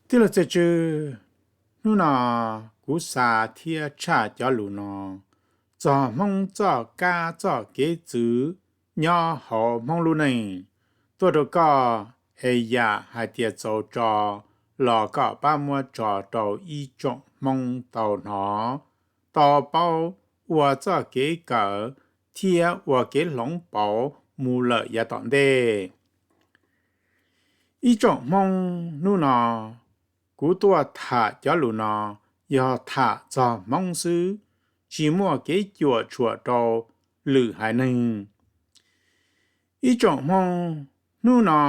Tij laug Txiaj Tswv, hnub no kuv xa thiab tshaj cov lus no txog Hmoob txoj kab txoj kev txwv nyob hauv Hmoob lub neej tuaj rau koj, es yam hais tias txaus tso los koj pab muab tso rau ib tsoom Hmoob tau hnov, tau paub ua txoj kev kawm thiab ua kev hloov pauv mus lawm yav tom ntej. Ib tsoom Hmoob, hnub no kuv tuaj tham cov lus no yog tham txog Hmoob xwb, tsis muaj kev cuam tshuam rau lwm haiv neeg. Ib tsoom Hmoob, hnub no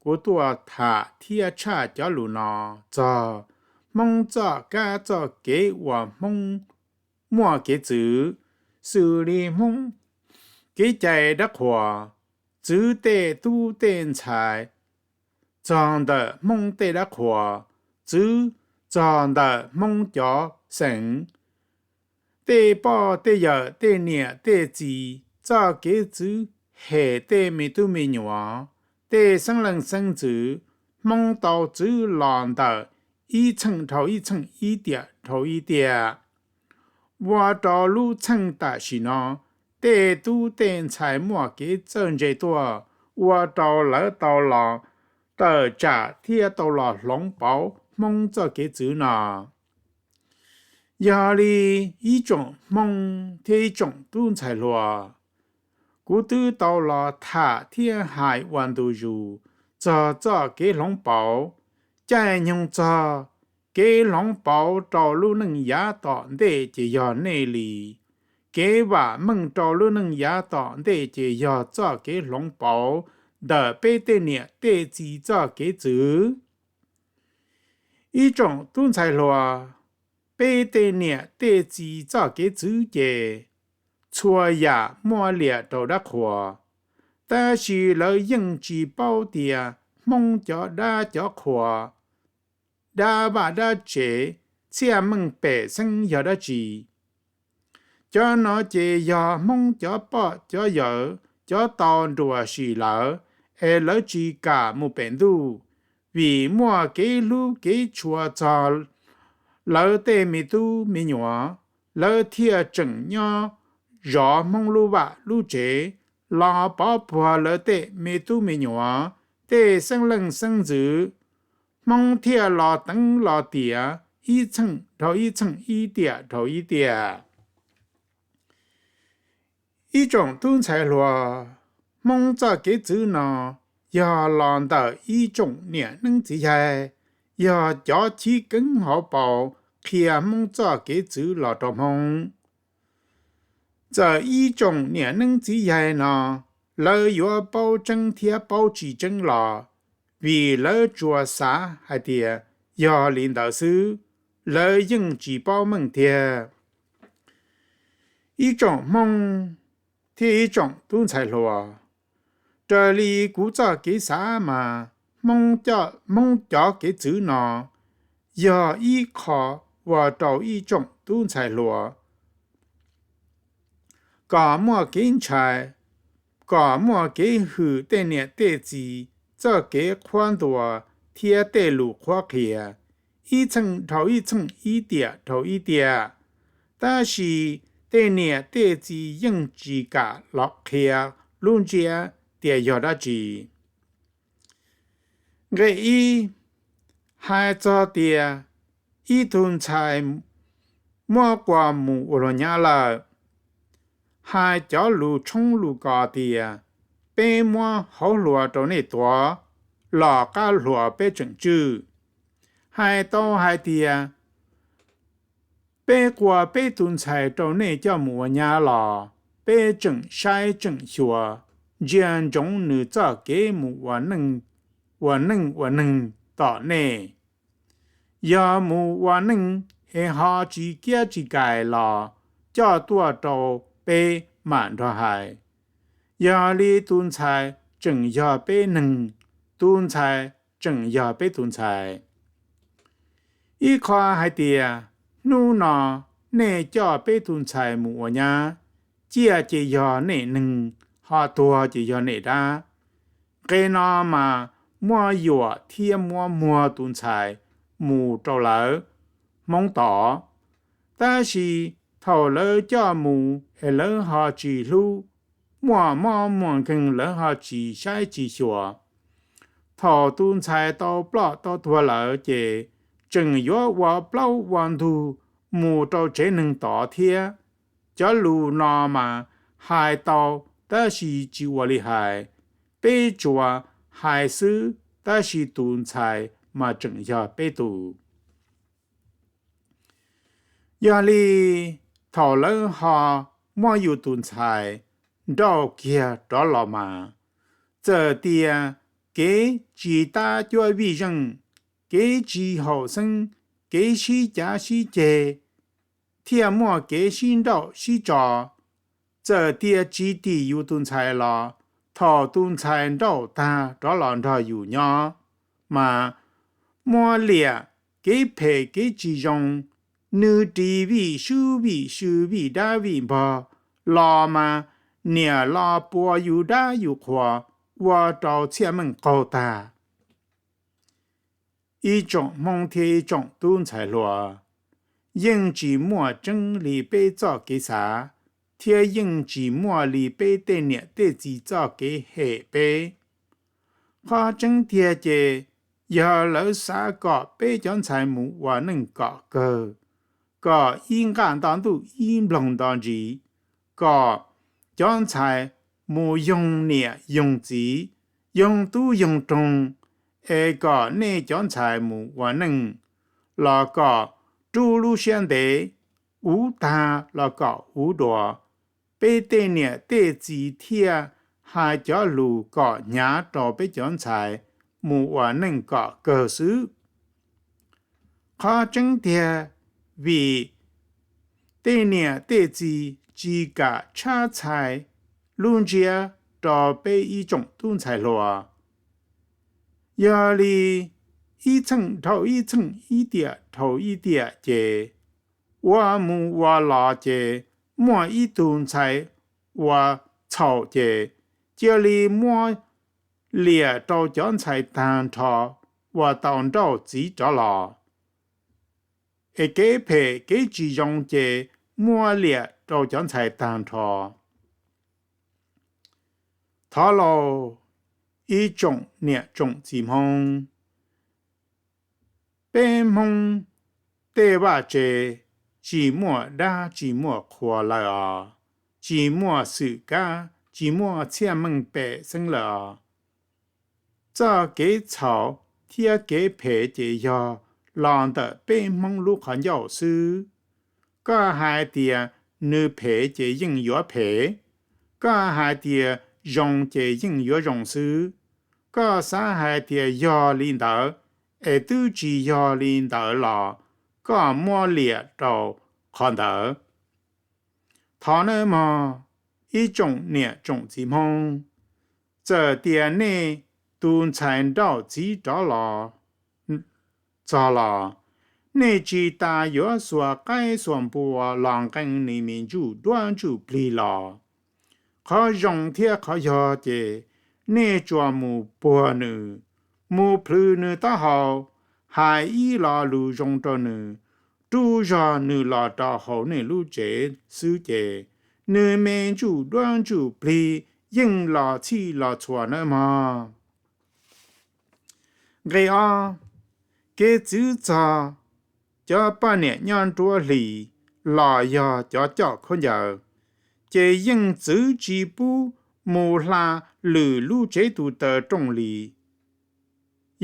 kuv tuaj tham thiab tshaj cov lus no txog Hmoob txoj kab txoj kev uas Hmoob muaj kev txwv, xws li Hmoob kev cai dab qhuas, txwv tej tub tej ntxhais txog ntawm Hmoob tej dab qhuas, txwv txog ntawm Hmoob cov xeem, tej poj tej yawm tej niam tej txiv txoj kev txwv hem tej me tub me nyuam, tej xeeb leej xeeb ntxwv, Hmoob tau txwv los ntawm ib txheej dhau ib txheej, ib tiam dhau ib tiam. Ua rau lub txheej tam sim no tej tub tej ntxhais muaj kev txawj ntse tuaj, ua rau lawv tau los tawm tsam thiab tau los hloov pauv Hmoob txoj kev txwv no. Yog li ib tsoom Hmoob thiab ib tsoom tub ntxhais hluas, kuv twb tau los tham thiab hais ua ntu zus txog txoj kev hloov pauv, caij nyoog txog kev hloov pauv rau lub neej yav tom ntej ces yog nej li. Kev vam meej rau lub neej yav tom ntej ces yog txoj kev hloov pauv ntawm peb tej niam tej txiv txoj kev txwv. Ib tsoom tub ntxhais hluas, peb tej niam tej txiv txoj kev txwv ces txhua yam muaj liam rau dab qhuas, tab sis lawv yeej tsis paub tias Hmoob cov dab cov qhuas, dab vaj dab tsev, txhiaj meej pem xeeb yog dab tsi. Cov no ces yog Hmoob cov poj cov yawm, cov tau nruam sim lawv, es lawv tsis kam mus pem ntuj, vim muaj kev hlub kev tshua txog lawv tej me tub me nyuam, lawv thiaj tseem nyob zov Hmoob lub vaj lub tsev, los pov puag lawv tej me tub me nyuam, tej xeeb leej xeeb ntxwv, Hmoob thiaj los teev los tiav ib txheej dhau ib txheej, ib tiam dhau ib tiam. Ib tsoom tub ntxhais hluas, Hmoob txoj kev txwv no yog los ntawm ib tsoom niam neeb txiv yaig, yog cov chiv keeb hauv paus qhia Hmoob txoj kev txwv los rau Hmoob. Txawm ib tsoom niam neeb txiv yaig no lawv yuav paub tseeb thiab paub tsis tseeb los, vim lawv tsuas xav hais tias yog li ntawd xwb, lawv yeej tsis paub meej tiag. Ib tsoom Hmoob thiab ib tsoom tub ntxhais hluas, raws li kuv txoj kev xav mas Hmoob cov kev txwv no yog ib qho ua rau ib tsoom tub ntxhais hluas kom muaj kev ntshai, kom muaj kev hwm tej niam tej txiv txoj kev qhuab ntuas thiab tej lus qhuab qhia, ib txheej dhau ib txheej, ib tiam dhau ib tiam. Tab sis tej niam tej txiv yeej tsis kam los qhia lub ntsiab tias yog dab tsi. Nqe ib, hais txog tias ib tug ntxhais muab quas mus ua luag nyab lawm, hais cov lus tshoob lus kos tias peb muab hauv hluas rau nej tuav, los qab hluas peb tseem tswj. Hais tau hais tias peb quas peb tus ntxhais rau nej coj mus ua nyab los peb tseem saib tseem xyuas, ntsia ntsoov nws txoj kev mus ua neej ua neeg tom nej. Yog mus ua neej es ho tsis kiab tsis kais los coj tuaj rau peb mam nrog hais. Yog li tus ntxhais tseem yog peb neeg, tus ntxhais tseem yog peb tus ntxhais. Ib qho hais tias hnub no nej coj peb tus ntxhais mus ua nyab, ciaj ces yog nej neeg, ho tuag ces yog nej dab. Nqe no mas muab yuam thiab muab muag tus ntxhais mus rau lawv Hmoob tod. Tab sis thaum lawv coj mus es lawv ho tsis hlub, muaj mob muaj nkeeg lawv ho tsis saib tsis xyuas. Thaum tus ntxhais tau ploj tau tuag lawm ces tseem yuav ua plaub ua ntug mus rau tsev neeg tod thiab. Cov lus no mas hais tau, tab sis tsis ua li hais. Peb tsuas hais xwb, tab sis tus ntxhais mas tseem yog peb tus. Yog li, thaum lawv ho muab yus tus ntxhais nrauj kiag rov los mas, txawm tias kev tsis tab cuab vij zeej, kev tsis haum xeeb, kev sib cav sib ceg, thiaj muaj kev sib nrauj sib tso. Txawm tias tsis tim yus tus ntxhais los, thaum tus ntxhais nrauj tag rov los nrog yus nyob, mas muab liam kev phem kev tsis zoo, nws ris vij sub vij sw vij dab vij npog los mas, niam los puas yus dab yus qhuas, ua rau txhiaj meej qaug tag. Ib tsoom Hmoob thiab ib tsoom tub ntxhais hluas, yeej tsis muaj tseeb li peb txoj kev xav, thiab yeej tsis muaj li peb tej niam tej txiv txoj kev hem peb. Qhov tseeb tiag ces, yog lawv xav kom peb cov ntxhais mus ua neej kom kawg, kom ib nqaj nto ntuj ib nploog nto ntsis, kom cov ntxhais mus yoog niam yoog txiv, yoog tub yoog roog, es kom nej cov ntxhais mus ua neej los kom rub lub siab ntev, uv tag los kom uv dua, peb tej niam tej txiv thiaj hais cov lus kom hnyav rau peb cov ntxhais mus ua neej kom kawg xwb. Qhov tseeb tiag, vim tej niam tej txiv tsis kam tshab txhais lub ntsiab rau peb ib tsoom tub ntxhais hluas. Yog li, ib txheej dhau ib txheej, ib tiam dhau ib tiam ces, ua mus ua los ces, muaj ib tug ntxhais ua txhaum ces, cia li muab liam rau cov ntxhais tag nrho uas tau nrauj txiv rov los. Es kev phem kev tsis zoo ces muab liam rau cov ntxhais tag nrho. Thov lauj, ib tsoom niam tsoom txiv Hmoob, peb Hmoob tej vaj tse tsis muaj dab tsis muaj qhua lawm os, tsis muaj xwm kab tsis muaj txhiaj meej pem xeeb lawm os. Txoj kev txhaum thiab kev phem ces yog los ntawm peb Hmoob lub qhov ncauj xwb. Koj hais tias nws phem ces yeej yuav phem, koj hais tias zoo ces yeej yuav zoo xwb. Koj xav hais tias yog li ntawd, es twb tsis yog li ntawd los koj muab liam rau qhov ntawd. Thov nawb mog, ib tsoom niam tsoom txiv Hmoob, txawm tias nej tus ntxhais nrauj txiv rov los txog los, nej tsis tas yuav xuas qaib xuas npua los nqee nws me ntsuj duab ntsuj plig los. Qhov zoo thiab qhov yog ces nej tsuas mus puag nws, mus plhws nws taub hau, hais ib lo lus zoo rau nws, rub zog nws los rau hauv nej lub tsev xwb ces, nws me ntsuj duab ntsuj plig yeej los txhij los txhua nawb mog. Nqe ob, kev txwv txog cov poj niam nyob nruab hlis los yog cov coj khaub ncaws, ces yeej txwv tsis pub mus hla lwm lub tsev tus taw rooj li.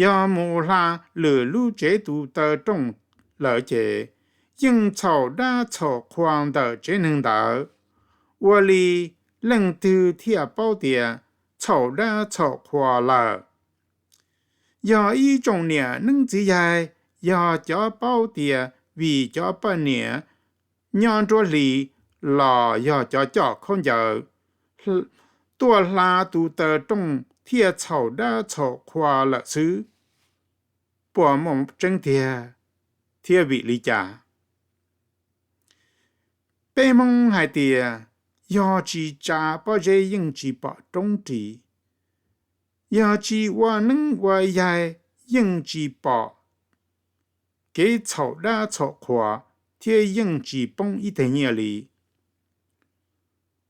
Yog mus hla lwm lub tsev tus taw rooj lawm ces yeej txhaum dab txhaum qhua ntawm tsev neeg ntawd, ua li leej twg thiaj paub tias txhaum dab txhaum qhua lawm. Yog ib tsoom niam neeb txiv yaig, yog cov paub tias vim cov poj niam nyob nruab hlis los yog cov coj khaub ncaws tuaj hla tus taw rooj thiaj txhaum dab txhaum qhua lawm xwb, puas muaj tseeb tiag, thiab vim li cas? Peb Hmoob hais tias, yog tsis tsa pob zeb yeej tsis pom roob ris, yog tsis ua neeb ua yaig yeej tsis pom kev txhaum dab txhaum qhuas thiab yeej tsis poob ib teg nyiaj li.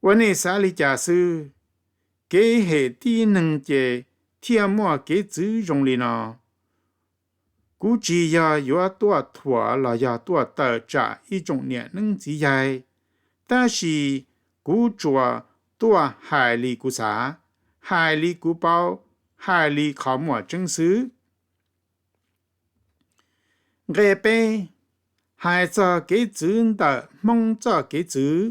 Ua nej xav li cas xwb, kev hem tib neeg ces thiaj muaj kev txwv zoo li no. Kuv tsis yog yuav tuaj thuam los yog tuaj tawm tsam ib tsoom niam neeb txiv yaig, tab sis kuv tsuas tuaj hais li kuv xav, hais li kuv paub, hais li qhov muaj tseeb xwb. Nqe peb, hais txog kev txwv ntawm Hmoob txoj kev txwv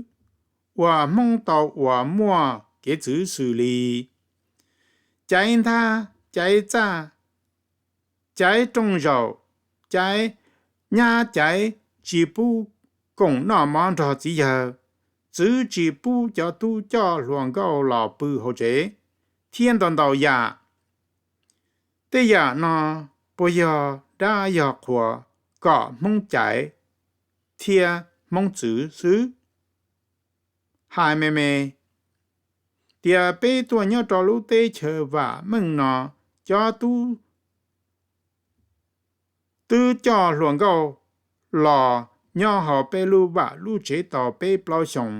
uas Hmoob tau uas muaj kev txwv xws li caiv nthab, caiv txaj, caiv rooj zaum, caiv nyab caiv, tsis pub koom noj mov nrog txiv yawg, txwv tsis pub cov tub coj hluas nkauj los pw hauv tsev, thiab ntau ntau yam. Tej yam no puas yog dab yog qhuas kom Hmoob caiv thiab Hmoob txwv xwb? Hais me me tias peb tuaj nyob rau lub teb chaws vam meej no, cov tub twb coj hluas nkauj los nyob hauv peb lub vaj lub tsev tau peb plaub xyoos,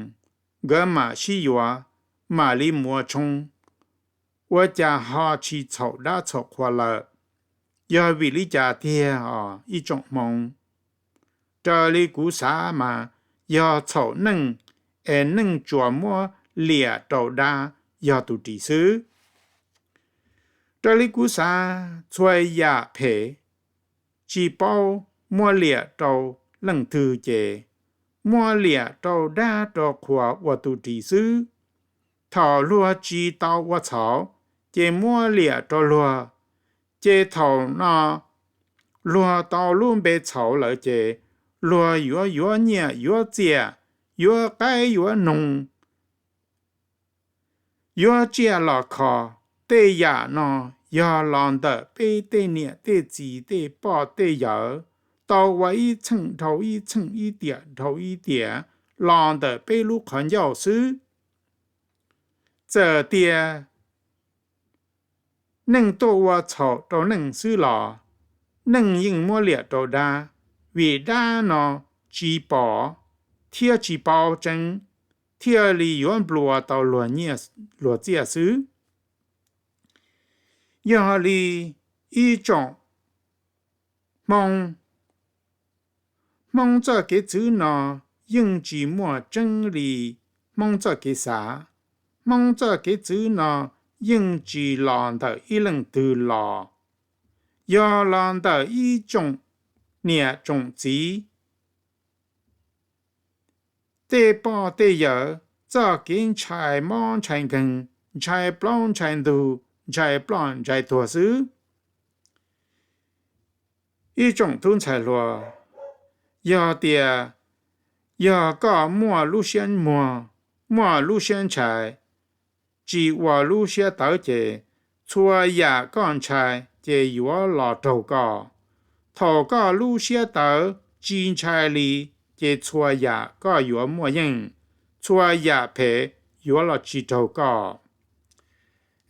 nkawd mam sib yuav, mam li muaj tshoob, ua cas ho tsis txhaum dab txhaum qhuas lawm? Yog vim li cas tiag os ib tsoom Hmoob? Raws li kuv xav mas yog txhaum neej, es neej tsuas muab liam rau dab yog tus ris xwb. Raws li kuv xav, txhua yam phem tsis paub muab liam rau leej twg ces muab liam rau dab rau qhuas ua tus ris xwb. Thaum luag tsis tau ua txhaum ces muab liam rau luag, ces thaum no luag tau lub npe txhaum lawm ces luag yuav yuav nyiaj yuav txiaj, yuav qaib yuav noog, yuav tsiaj los kho. Tej yam no yog los ntawm peb tej niam tej txiv tej poj tej yawm tau ua ib txheej dhau ib txheej, ib tiam dhau ib tiam los ntawm peb lub qhov ncauj xwb. Txawm tias neej tuaj ua txhaum rau neej xwb los neej yeej muab liam rau dab, vim dab no tsis pom thiab tsis paub tseeb, thiaj li yuav nplua tau luag nyiaj luag txiaj xwb. Yog li ib tsoom Hmoob, Hmoob txoj kev txwv no yeej tsis muaj tseeb li Hmoob txoj kev xav. Hmoob txoj kev txwv no yeej tsis los ntawm ib leej twg los, yog los ntawm ib tsoom niam tsoom txiv, tej poj tej yawm txoj kev ntshai mob ntshai nkeeg, ntshai plaub ntshai ntug, ntshai ploj ntshai tuag xwb. Ib tsoom tub ntxhais hluas, yog tias yog koj muaj lub siab muag, muaj lub siab ntshai, tsis ua lub siab tawv ces txhua yam koj ntshai ces yuav los raug koj. Thaum koj lub siab tawv tsis ntshai li ces txhua yam koj yuav muaj yeej, txhua yam phem yuav los tsis raug koj.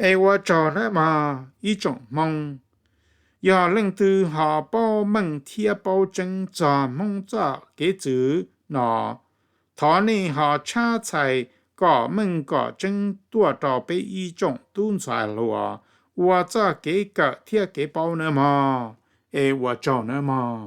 Es ua tsaug nawb mog ib tsoom Hmoob. Yog leej twg ho paub meej thiab paub tseeb txog Hmoob txoj kev txwv no, thov nej ho tshab txhais kom meej kom tseeb tuaj rau peb ib tsoom tub ntxhais hluas ua txoj kev kawm thiab kev paub nawb mog. Es ua tsaug nawb mog.